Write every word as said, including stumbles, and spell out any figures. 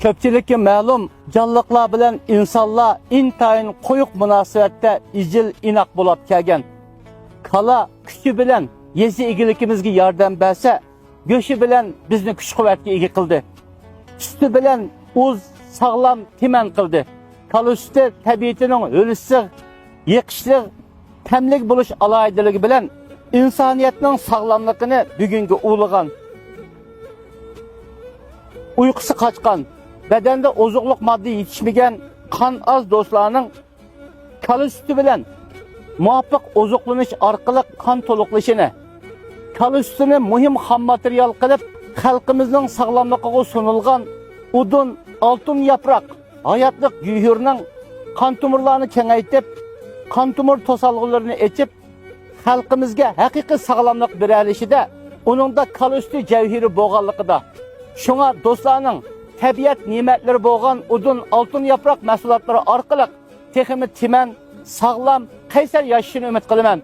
كۆپچىلىككە مەلۇم، جانلىقلار بىلەن ئىنسانلار ئىنتايىن قويۇق مۇناسىۋەتتە ئىجىل ئىناق بولاپ كەلگەن. كالا كۈچى بىلەن يېزا ئىگىلىكىمىزگە ياردەم بەرسە، گۆشى بىلەن بىزنى كۈچ-قۇۋۋەتكە ئىگە قىلدى. سۈتى بىلەن ئۇز، ساغلام، تىمەن قىلدى. كالا سۈتى تەبىئىتىنىڭ ھۆل ئىسسىق، يېقىشلىق، تەملىك بولۇش ئالاھىدىلىكى بىلەن ئىنسانىيەتنىڭ ساغلاملىقىنى بۈگۈنگە ئۇلىغان. ئۇيقۇسى قاچقان، بەدەندە ئوزۇقلۇق ماددا يېتىشمىگەن، قان ئاز دوستلارنىڭ كالا سۈتى بىلەن مۇۋاپىق ئوزۇقلىنىش ئارقىلىق قان تولۇقلىشىنى، كالا سۈتىنى مۇھىم خام ماتېرىيال قىلىپ، خەلقىمىزنىڭ ساغلاملىقىغا سۇنۇلغان ئۇدۇن، ئالتۇن ياپراق، ھاياتلىق گۆھىرىنىڭ قان تومۇرلارنى كېڭەيتىپ، قان تومۇر توسالغۇلىرىنى ئېچىپ، خەلقىمىزگە ھەقىقىي ساغلاملىق بېرەلىشىدە ئۇنىڭدا كالا سۈتى جەۋھىرى بولغانلىقىدا. شۇڭا دوستلارنىڭ تەبىئەت نېمەتلىرى بولغان ئۇدۇن، ئالتۇن ياپراق مەھسۇلاتلىرى ئارقىلىق تېخىمۇ تىمەن، ساغلام، قەيسەر ياشىشىنى ئۈمىد قىلىمەن.